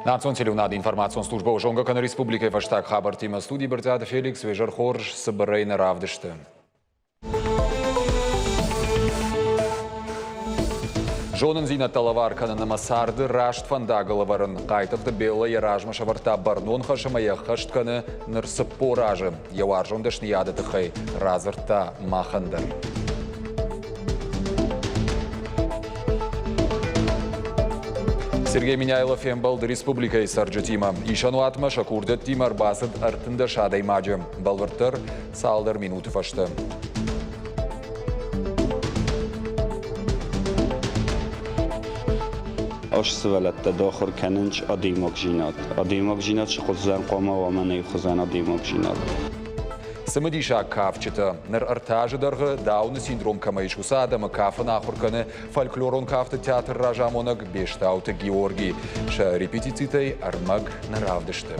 Национ телеуынады информацион службӕ зонгӕ кӕны республикӕйы фӕстаг хабӕрттимӕ. Студийы Брытъиаты Феликс уе хорз цыбырӕй нӕ равдысты. Зонындзинӕдтӕ лӕвар кӕнын ӕмӕ царды раст фӕндагыл ӕвӕрын Хъайтыхъты Беллӕ йӕ размӕ сӕвӕрдта бӕрнон хӕс ӕмӕ йӕ ӕххӕст кӕны ныр 40 азы. Йӕ уарзон дӕсныйады тыххӕй радзырдта махӕн дӕр. Сергей Меняйло фембӕлд республикӕйы цӕрджытимӕ. Исӕнуатмӕ сӕ курдиӕттимӕ ӕрбацыд 13 адӕймаджы. Бӕлвырддӕр, цалдӕр минуты фӕстӕ. Ас сывӕллӕттӕ дохуыр кӕнынц адӕймагдзинад. Адӕймагдзинад цы хуызӕн хъуамӕ уа, мӕнӕй хуызӕн адӕймагдзинад. Цымыдисаг кафджытӕ. Ныр ӕртӕ азы дӕргъы Дауны синдром кӕмӕ ис, уыцы адӕмы кафын ахуыр кӕны фольклорон кафты театры разамонӕг Бестауты Георгий. Сӕ репетицитӕй ӕрмӕг нӕ равдысты.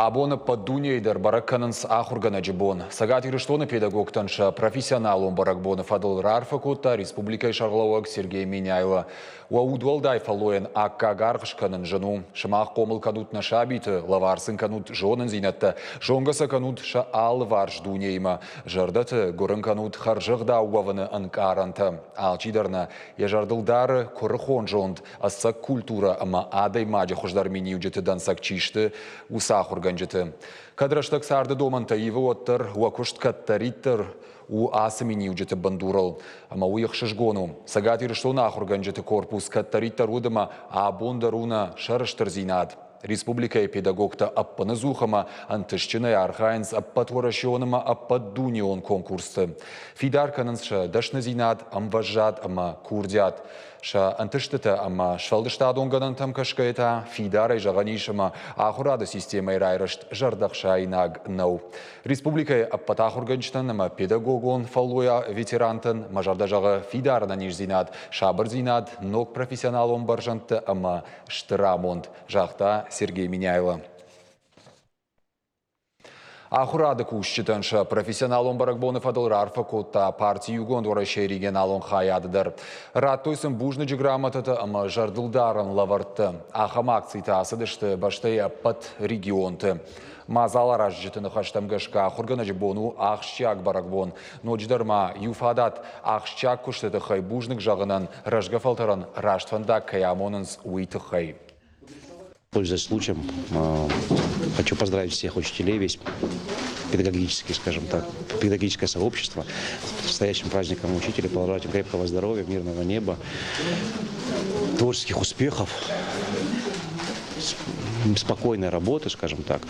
Абон ӕппӕт дунейы дӕр бӕрӕг кӕнынц ахуыргӕнӕджы бон. Цӕгат Ирыстоны педагогтӕн сӕ профессионалон бӕрӕгбоны фӕдыл раарфӕ кодта республикӕйы сӕргълӕууӕг Сергей Меняйло. Уӕ удуӕлдай фӕллойӕн аккаг аргъ скӕнын зын у. Сымах хъомыл кӕнут нӕ сабиты, лӕвар сын кӕнут зонындзинӕдтӕ, зонгӕ сӕ кӕнут сӕ алыварс дунеимӕ, зӕрдӕты гуырын кӕнут хӕрзӕгъдау уӕвыны ӕнкъарӕнтӕ. Алчидӕр нӕ йӕ зӕрдыл дары куырыхон зонд, ӕцӕг культурӕ ӕмӕ адӕймаджы хуыздӕр миниуджыты дӕнцӕг чи сты, уыцы ахуыргӕнджыты. Кӕд рӕстӕг царды домӕнтӕ ивы, уӕддӕр уӕ куыст кӕддӕриддӕр у ацы миниуджыты бындурыл. Ӕмӕ уый ӕхсызгон у. Цӕгат Ирыстоны ахуыргӕнджыты корпус кӕддӕриддӕр уыд ӕмӕ абон дӕр у нӕ сӕрыстырдзинад. Республикӕйы педагогтӕ ӕппыныдзух ӕмӕ ӕнтыстджынӕй архайынц ӕппӕтуӕрӕсеон ӕмӕ ӕппӕтдунеон конкурсты. Фидар кӕнынц сӕ дӕсныдзинад, ӕмвӕзад ӕмӕ курдиат. Сӕ ӕнтыстытӕ ӕмӕ сфӕлдыстадон гӕнӕнтӕм кӕсгӕйӕ та фидарӕй зӕгъӕн ис ӕмӕ ахуырады системӕйы райрӕзт зӕрдӕхсаинаг нӕу. Республикӕйы ӕппӕт ахуыргӕнджытӕн ӕмӕ педагогон фӕллойӕ ветерантӕн мӕ зӕрдӕ зӕгъы фидар ӕнӕниздзинад, сабырдзинад, ног профессионалон бӕрзӕндтӕ ӕмӕ стыр амонд, загъта Сергей Меняйло. Ахуырады кусджытӕн сӕ профессионалон бӕрӕгбоны фӕдыл раарфӕ кодта парти Иугонд Уӕрӕсейы регионалон хайады дӕр. Радтой сын бузныджы грамотӕтӕ ӕмӕ зӕрдылдарӕн лӕвӕрттӕ. Ахӕм акцитӕ ацыдысты бӕстӕйы ӕппӕт регионты. Мадзаларазджыты ныхӕстӕм гӕсгӕ ахуыргӕнӕджы бон у ахсджиаг бӕрӕгбон. Ноджыдӕр ма иу фадат ахсджиаг куысты тыххӕй бузныг зӕгъынӕн рӕзгӕ фӕлтӕрӕн раст фӕндаг кӕй амонынц, уый тыххӕй. Пользуясь случаем, хочу поздравить всех учителей, весь педагогический, скажем так, педагогическое сообщество с настоящим праздником учителя, пожелать им крепкого здоровья, мирного неба, творческих успехов, спокойной работы, скажем так.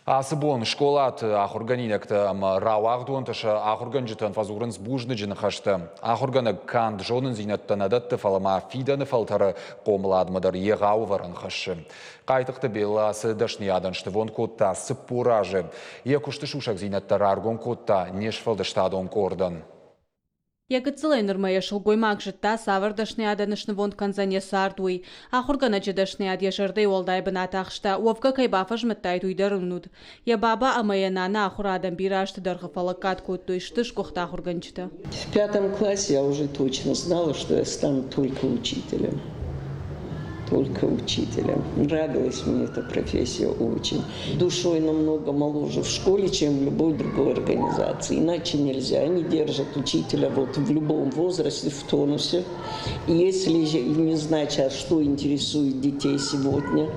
Ацы бон скъолаты ахуыргӕнинӕгтӕ ӕмӕ рауагъдонтӕ сӕ ахуыргӕнджытӕн фӕдзурынц бузныджы ныхӕстӕ. Ахуыргӕнӕг канд зонындзинӕдтӕ нӕ дӕтты, фӕлӕ ма фидӕны фӕлтӕры хъомыладмӕ дӕр егъау ӕвӕрӕн хӕссы. Хъайтыхъты Беллӕ ацы дӕсныйадӕн снывонд кодта 40 азы. Йӕ куысты сусӕгдзинӕдтӕ раргом кодта не сфӕлдыстадон къордӕн. Йӕ гыццылӕй нырмӕ йӕ сылгоймаг зыдта, цавӕр дӕсныйадӕн снывонд кӕндзӕн йӕ цард, уый. Ахуыргӕнӕджы дӕсныйад йӕ зӕрдӕйы уӕлдай бынат ахста, уӕвгӕ кӕй бафӕзмыдтаид, уый дӕр ын уыд. Йӕ баба ӕмӕ йӕ нана ахуырадӕн бирӕ азты дӕргъы фӕлӕггад кодтой, сты сгуыхт ахуыргӕнджытӕ. В пятом классе я уже точно знала, что я стану только учителем. Только учителем. Нравилась мне эта профессия очень. Душой намного моложе в школе, чем в любой другой организации. Иначе нельзя. Они держат учителя вот в любом возрасте в тонусе. И если не знать, а что интересует детей сегодня,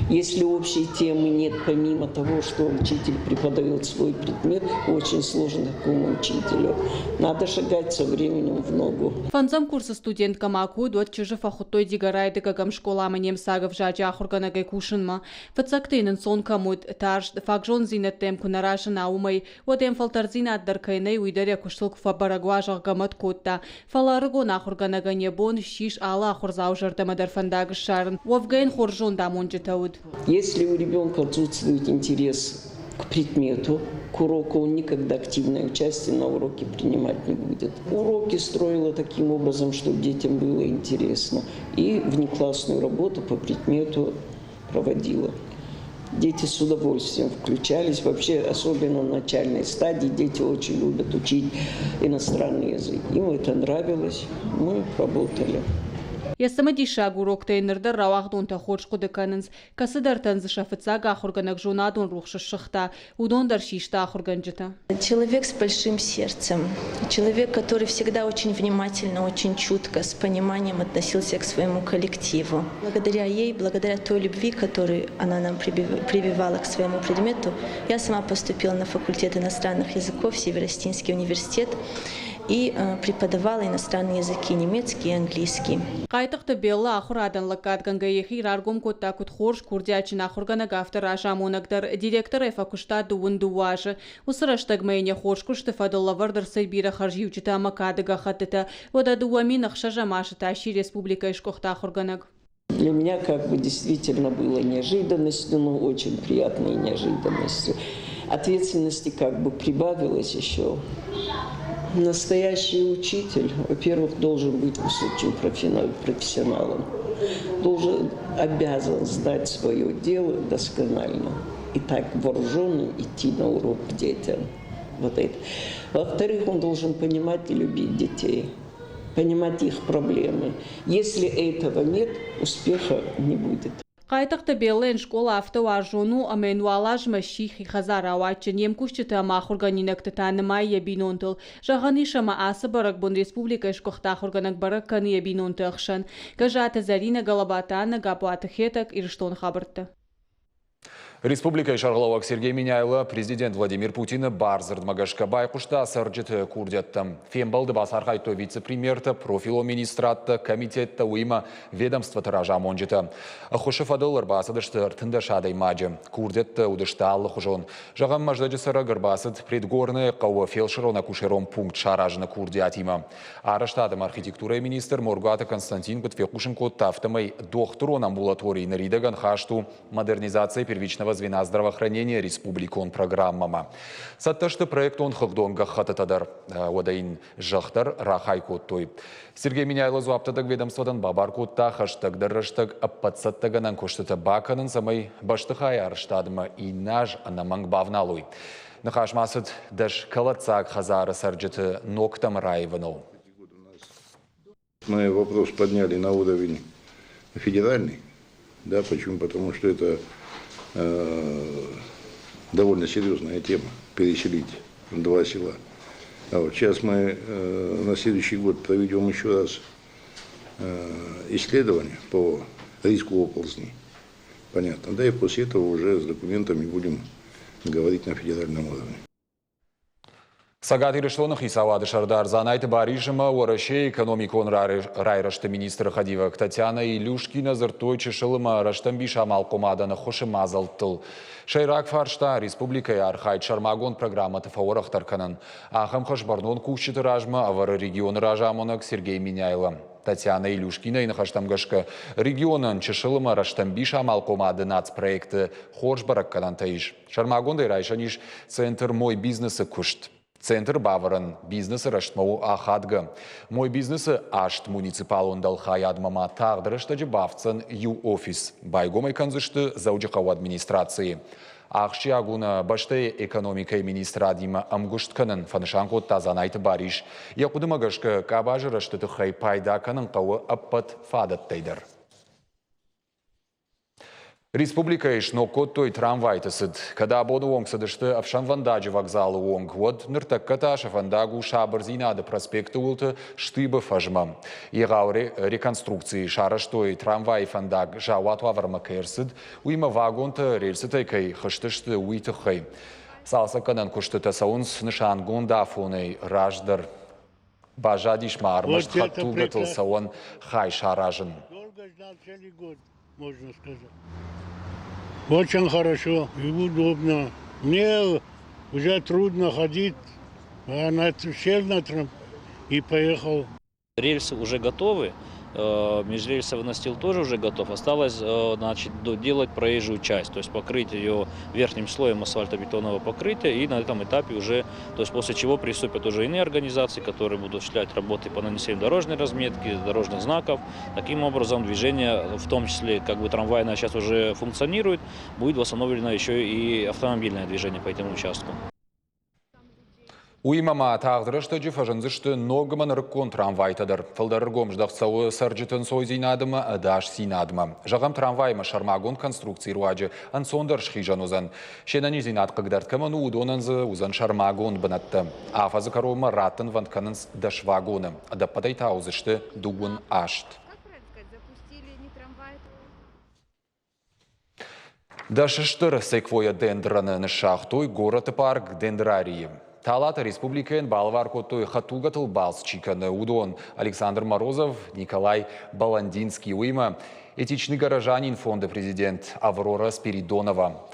если общей темы нет, помимо того, что учитель преподает свой предмет, очень сложно такому учителю. Надо шагать со временем в ногу. Фӕндзӕм курсы студенткӕ ма куы уыд, уӕд чызджы фӕхуыдтой Дигорайы дыккӕгӕм скъоламӕ немыцаг ӕвзаджы ахуыргӕнӕгӕй кусынмӕ. Фыццӕгты йын ӕнцон кӕм уыд, тарст, фагзондзинӕдтӕ йӕм куы нӕ разына, уымӕй, уӕд ӕм фӕлтӕрддзинад дӕр кӕй нӕй, уый дӕр йӕ куыстыл куы фӕбӕрӕг уа, зӕгъгӕ, мӕт кодта. Фӕлӕ ӕрыгон ахуыргӕнӕгӕн йӕ бон ссис алы ахуырдзауы зӕрдӕмӕ дӕр фӕндаг ссарын. Уӕвгӕ йын хорз зондамонджытӕ уыд. Если у ребенка отсутствует интерес к предмету, к уроку, он никогда активное участие на уроке принимать не будет. Уроки строила таким образом, чтобы детям было интересно. И внеклассную работу по предмету проводила. Дети с удовольствием включались. Вообще, особенно на начальной стадии, дети очень любят учить иностранный язык. Им это нравилось, мы работали. Йӕ цымыдисаг уроктӕй ныр дӕр рауагъдонтӕ хорз хъуыды кӕнынц. Кӕцыдӕртӕн дзы сӕ фыццаг ахуыргӕнӕг зонадон рухс ссыгъта, уыдон дӕр систы ахуыргӕнджытӕ. Человек с большим сердцем, человек, который всегда очень внимательно, очень чутко, с пониманием относился к своему коллективу. Благодаря ей, благодаря той любви, которую она нам прививала к своему предмету, я сама поступила на факультет иностранных языков в Северо-Осетинский университет и преподавала иностранные языки, немецкий и английский. Хъайтыхъты Беллӕ ахуырадӕн лӕггадгӕнгӕ йӕхи раргом кодта куыд хорз, курдиатджын ахуыргӕнӕг, афтӕ разамонӕг дӕр. Директорӕй фӕкуыста дыууын дыууӕ азы. Уыцы рӕстӕгмӕ йын йӕ хорз куысты фӕдыл лӕвӕрд ӕрцыд бирӕ хӕрзиуджытӕ ӕмӕ кады гӕххӕттытӕ. Уӕдӕ 2006-ӕм азы та сси республикӕйы сгуыхт ахуыргӕнӕг. Для меня как бы действительно было неожиданностью, но очень приятной неожиданностью. Ответственности как бы прибавилось еще. Настоящий учитель, во-первых, должен быть высоким профессионалом, должен, обязан знать свое дело досконально и так вооруженным идти на урок к детям. Вот это. Во-вторых, он должен понимать и любить детей, понимать их проблемы. Если этого нет, успеха не будет. Хъайтыхъты Беллӕйӕн скъола афтӕ уарзон у, ӕмӕ йын уал азмӕ сси хи хӕдзарау адджын, йе мкусджытӕ ӕмӕ ахуыргӕнинӕгты та нымайы йӕ бинонтыл. Зӕгъӕн ис, ӕмӕ ацы бӕрӕгбон республикӕйы сгуыхт ахуыргӕнӕг бӕрӕг кӕны йӕ бинонты ӕхсӕн. Гӕззаты Зӕринӕ, Галабаты Аннӕ, Гапъуаты Хетӕг, Ирыстоны хабӕрттӕ. Республикӕйы сӕргълӕууӕг Сергей Меняйло президент Владимир Путины бардзырдмӕ гӕсгӕ байхъуыста цӕрджыты курдиӕттӕм. Фембӕлды бацархайдтой вице-премьертӕ, профилон министрадтӕ, комитеттӕ, уыимӕ ведомствоты разамонджытӕ. Ӕххуысы фӕдыл ӕрбацыдысты 13 адӕймаджы. Курдиӕттӕ уыдысты алыхуызон. Зӕгъӕм, Мӕздӕджы цӕрӕг ӕрбацыд Предгорное хъӕуы фелсырон-акушерон пункт саразыны курдиатимӕ. Арӕзтад ӕмӕ архитектурӕйы министр Моргуаты Константин куыд фехъусын кодта, афтӕмӕй дохтырон амбулаторийы ныридӕгӕн хаст у модернизация первичного звена здравоохранения республикон программӕмӕ. Цӕттӕ сты проектон хыгъдон гӕххӕттытӕ дӕр, уӕдӕ йын зӕхх дӕр рахай кодтой. Сергей Меняйло дзуапдӕттӕг ведомствотӕн бабар кодта хӕстӕгдӕр рӕстӕг ӕппӕт цӕттӕгӕнӕн куыстытӕ бакӕнын, цӕмӕй бӕстыхайы арӕзтадмӕ иннӕ аз ӕнӕмӕнг бавналой. Ныхас ма цыд 10 кӕлӕддзаг хӕдзары цӕрджыты ногтӕм раивыныл. Мы вопрос подняли на уровень федеральный. Да, почему? Потому что это довольно серьезная тема переселить два села. А вот сейчас мы на следующий год проведем еще раз исследование по риску оползней. Понятно. Да и после этого уже с документами будем говорить на федеральном уровне. Цӕгат Ирыстоны хицауады сӕрдар Дзанайты Барис ӕмӕ Уӕрӕсейы экономикон райрӕзты министры хӕдивӕг Татьяна Илюшкина дзырдтой чысыл ӕмӕ рӕстӕмбис амалхъомадӕн ӕххуысы мадзӕлттыл. Сӕйраг фарста республикӕйы архайд сӕрмагонд программӕты фӕуӕрӕхдӕр кӕнын. Ахӕм хӕс бӕрнон кусджыты размӕ ӕвӕры регионы разамонӕг Сергей Меняйло. Татьяна Илюшкинайы ныхӕстӕм гӕсгӕ, регионӕн чысыл ӕмӕ рӕстӕмбис амалхъомады нацпроекты хорз бӕрӕггӕнӕнтӕ ис. Сӕрмагондӕй райсӕн ис центр «Мой бизнес»-ы куыст. Центр бавӕрӕн бизнесы рӕзтмӕ у ахадгӕ. «Мой бизнес»-ы аст муниципалон дӕлхайадмӕ ма тагъд рӕстӕджы бафтдзӕн иу офис. Байгом ӕй кӕндзысты Дзӕуджыхъӕуы администрацийы. Ахсджиаг у нӕ бӕстӕйы экономикӕйы министрадимӕ ӕмгуыст кӕнын, фӕнысан кодта Дзанайты Барис. Йӕ хъуыдымӕ гӕсгӕ, къабазы рӕзты тыххӕй пайда кӕнын хъӕуы ӕппӕт фадӕттӕй дӕр. Республикӕйы сног кодтой трамвайты цыд. Кӕд абоны онг цыдысты ӕфсӕнвӕндаджы вокзалы онг, уӕд ныртӕккӕ та сӕ фӕндаг у Сабырдзинады проспекты уылты Штыбы фӕзмӕ. Егъау реконструкцийы сарӕзтой трамвайы фӕндаг заууат уавӕрмӕ кӕй ӕрцыд, уыимӕ вагонтӕ рельсытӕй кӕй хызтысты, уый тыххӕй. Цалцӕггӕнӕн куыстытӕ цӕуынц нысангонд афонӕй раздӕр. Баззадис ма ӕрмӕст хӕдтулгӕтыл цӕуӕн хай саразын. Можно сказать. Очень хорошо и удобно. Мне уже трудно ходить, а на сел на трамп и поехал. Рельсы уже готовы. Межрельсовый настил тоже уже готов. Осталось, значит, доделать проезжую часть, то есть покрыть ее верхним слоем асфальтобетонного покрытия, и на этом этапе уже, то есть после чего приступят уже иные организации, которые будут осуществлять работы по нанесению дорожной разметки, дорожных знаков. Таким образом, движение, в том числе, как бы трамвайное сейчас уже функционирует, будет восстановлено еще и автомобильное движение по этому участку. Уыимӕ ма тагъд рӕстӕджы фӕзындзысты ног ӕмӕ нырыккон трамвайтӕ дӕр. Фылдӕр ӕргом здӕхт цӕуы цӕрджыты ӕнцойдзинад ӕмӕ ӕдасдзинадмӕ. Зӕгъӕм, трамваймӕ сӕрмагонд конструкцийы руаджы ӕнцондӕр схизӕн уыдзӕн. Се нӕниздзинад хъыгдард кӕмӕн у, уыдонӕн дзы уыдзӕн сӕрмагонд бынӕттӕ. Афӕдзы кӕронмӕ раттынвӕнд кӕнынц 10 вагоны. Ӕдӕппӕтӕй та уыдзысты 28. Дӕс стыр секвойя дендроны ныссагътой горӕты парк Дендрарийы. Талаты республикӕйӕн балӕвар кодтой хӕдтулгӕтыл балц чи кӕны, уыдон Александр Морозов, Николай Баландинский, уыимӕ Этичный горожанин фонды президент Аврора Спиридонова.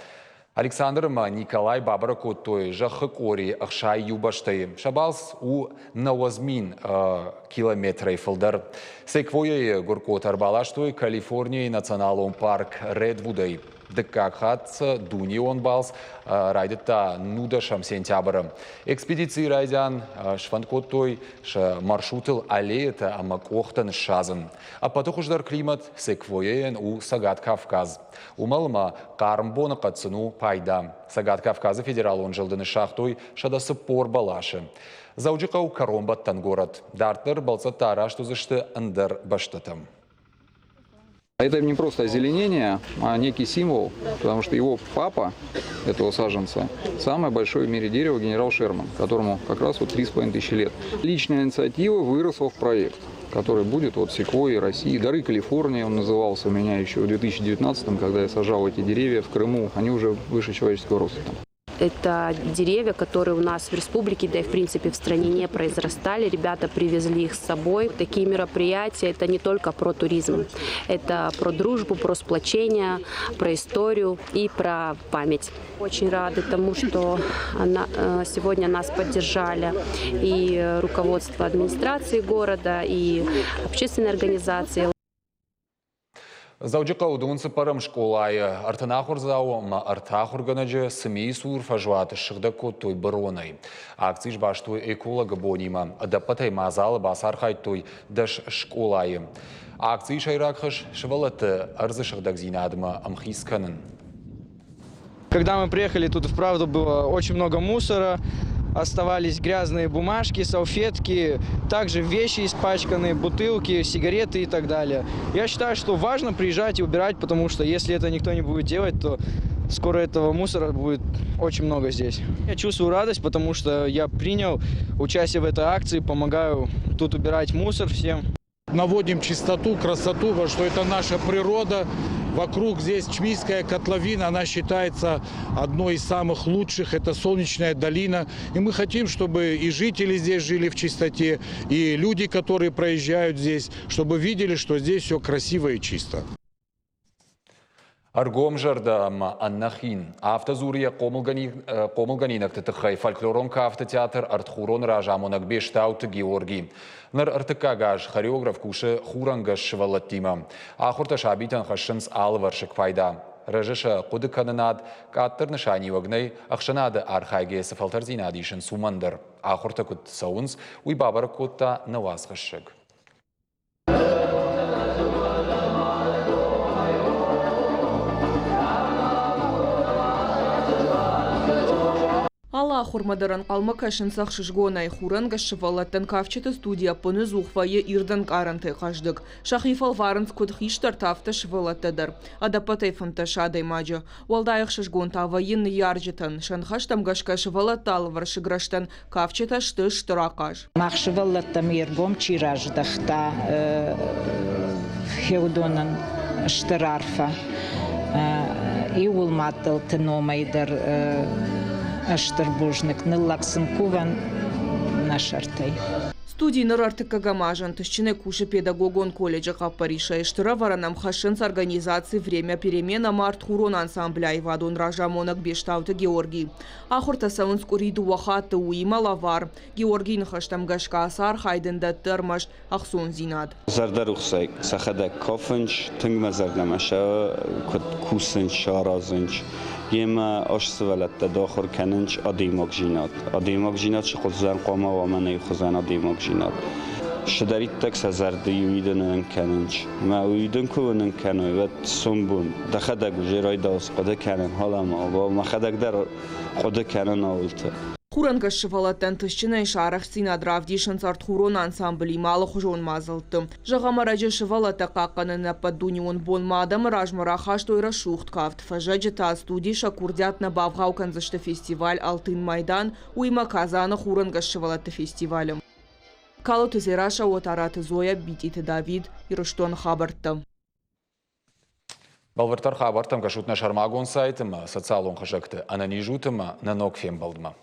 Александр ӕмӕ Николай бабӕрӕг кодтой зӕххы къори 61 бӕстӕйы. Сӕ балц у 90 000 километрӕй фылдӕр. Секвойӕйы гуыркъотӕ ӕрбаластой Калифорнийы националон парк Редвудӕй. Дыккаг хатт сӕ дунеон балц райдыдта 19 сентябры. Экспедицийы райдиан сфӕнд кодтой сӕ маршрутыл аллеятӕ ӕмӕ къохтӕ ныссадзын. Ӕппӕты хуыздӕр климат секвойӕйӕн у Цӕгат Кавказ. Уымӕл ӕмӕ хъарм боныхъӕд сын у пайда. Цӕгат Кавказы федералон зылды ныссагътой 140 бӕласы. Дзӕуджыхъӕу кӕронбӕттӕн горӕт. Дарддӕр бӕлццӕттӕ арӕзт уыдзысты ӕндӕр бӕстӕтӕм. Это не просто озеленение, а некий символ, потому что его папа, этого саженца, самое большое в мире дерево генерал Шерман, которому как раз вот 3,5 тысячи лет. Личная инициатива выросла в проект, который будет вот секвойи России, дары Калифорнии он назывался у меня еще в 2019, когда я сажал эти деревья в Крыму, они уже выше человеческого роста там. Это деревья, которые у нас в республике, да и в принципе в стране не произрастали. Ребята привезли их с собой. Такие мероприятия – это не только про туризм. Это про дружбу, про сплочение, про историю и про память. Очень рады тому, что сегодня нас поддержали и руководство администрации города, и общественные организации. Дзӕуджыхъӕуы дыууын цыппӕрӕм скъолайы 30 ахуырдзауы ӕмӕ ӕртӕ ахуыргӕнӕджы Цымийы цур фӕзуат ссыгъдӕг кодтой быронӕй. Акци сбастой экологы бонимӕ. Ӕдӕппӕтӕй мадзалы бацархайдтой 10 скъолайы. Акцийы сӕйраг хӕс сывӕллӕтты ӕрдзы сыгъдӕгдзинадмӕ ӕмхиц кӕнын. Когда мы приехали, тут вправду было очень много мусора, оставались грязные бумажки, салфетки, также вещи испачканные, бутылки, сигареты и так далее. Я считаю, что важно приезжать и убирать, потому что если это никто не будет делать, то скоро этого мусора будет очень много здесь. Я чувствую радость, потому что я принял участие в этой акции, помогаю тут убирать мусор всем. Наводим чистоту, красоту, потому что это наша природа. Вокруг здесь Чмийская котловина, она считается одной из самых лучших. Это солнечная долина. И мы хотим, чтобы и жители здесь жили в чистоте, и люди, которые проезжают здесь, чтобы видели, что здесь все красиво и чисто. Ӕргомзӕрдӕ ӕмӕ ӕнӕхин. Афтӕ дзуры йӕ хъомылгӕнинӕгты тыххӕй фольклорон кафты театр «Ӕртхурон» разамонӕг Бестауты Георги. Ныр ӕртыккаг аз хореограф кусы хурӕнгӕс сывӕллӕттимӕ. Ахуыртӕ сабитӕн хӕссынц алывӕрсыг пайда. Рӕзы сӕ хъуыдыкӕнынад, къаддӕр нысаниуӕг нӕй, ӕхсӕнады архайгӕйӕ цы фӕлтӕрдзинад исынц, уымӕн дӕр. Ахуыртӕ куыд цӕуынц, уый бабӕрӕг кодта нӕ уацхӕссӕг. Алы ахуырмӕ дӕр ӕнхъӕлмӕ кӕсынц ӕхсызгонӕй. Хурӕнгӕс сывӕллӕттӕн кафджыты студи ӕппыныдзух вӕййы ирд ӕнкъарӕнтӕй хъӕздыг. Сӕхи фӕлварынц куыд хистӕртӕ, афтӕ сывӕллӕттӕ дӕр. Ӕдӕппӕтӕй 15 адӕймаджы. Уӕлдай ӕхсызгон та вӕййы ныййарджытӕн. Сӕ ныхӕстӕм гӕсгӕ сывӕллӕтты алывӕрсыг рӕзтӕн кафджытӕ сты стыр ахъаз. Мах сывӕллӕттӕм йе ргом чи раздӕхта, уыдонӕн стыр арфӕ. Иууыл маддӕлты номӕй дӕр стыр бузныг, ныллӕг сын кувӕн нӕ сӕртӕй. Студи ныр ӕртыккӕгӕм аз ӕнтыстджынӕй кусы педагогон колледжы хъӕппӕрисӕй. Стыр ӕвӕрӕн ӕм хӕссынц организаци «Время перемен» ӕмӕ ӕртхурон ансамблы аивадон разамонӕг Бестауты Георгий. Ахуыртӕ цӕуынц къуыри дыууӕ хатты, уыимӕ лӕвар. Георгийы ныхӕстӕм гӕсгӕ ацы архайд ын дӕтты ӕрмӕст ӕхцондзинад. Зӕрдӕрухсӕй сӕхӕдӕг кафынц, тынг мӕ зӕрдӕмӕ сӕ куыд кусынц, аразынц. Йемӕ ас сывӕллӕттӕ дохуыр кӕнынц адӕймагдзинад. Адӕймагдзинад цы хуызӕн хъуамӕ уа, мӕнӕй хуызӕн адӕймагдзинад. Цыдӕриддӕр сӕ зӕрды уидын кӕнынц. Мӕ уидын куы уынын кӕной, уӕд сомбон дӕхӕдӕг уже райдаус хъуыды кӕнын, халӕма, мӕхӕдӕг дӕр хъуыды кӕнын ауылты. Хурӕнгӕс сывӕллӕттӕ ӕнтыстджынӕй сӕ арӕхстдзинад равдисынц ӕртхурон ансамблимӕ алыхуызон мадзӕлтты. Зӕгъӕм, ӕрӕджы сывӕллӕттӕ хъахъхъӕныны ӕппӕтдунеон бонмӕ адӕмы размӕ рахастой рӕсугъд кафт. Фӕззӕджы та студийы сӕ курдиат нӕ бавгъау кӕндзысты фестиваль «Алтын Майдан», уыимӕ Казаны хурӕнгӕс сывӕллӕтты фестивалы. Калоты Дзерассӕ, Отараты Зоя, Битъиты Давид, Ирыстоны хабӕрттӕ. Бӕлвырддӕр хабӕрттӕм кӕсут нӕ сӕрмагонд сайты ӕмӕ социалон хызӕгты. Ӕнӕниз ут ӕмӕ нӕ ног фембӕлдмӕ.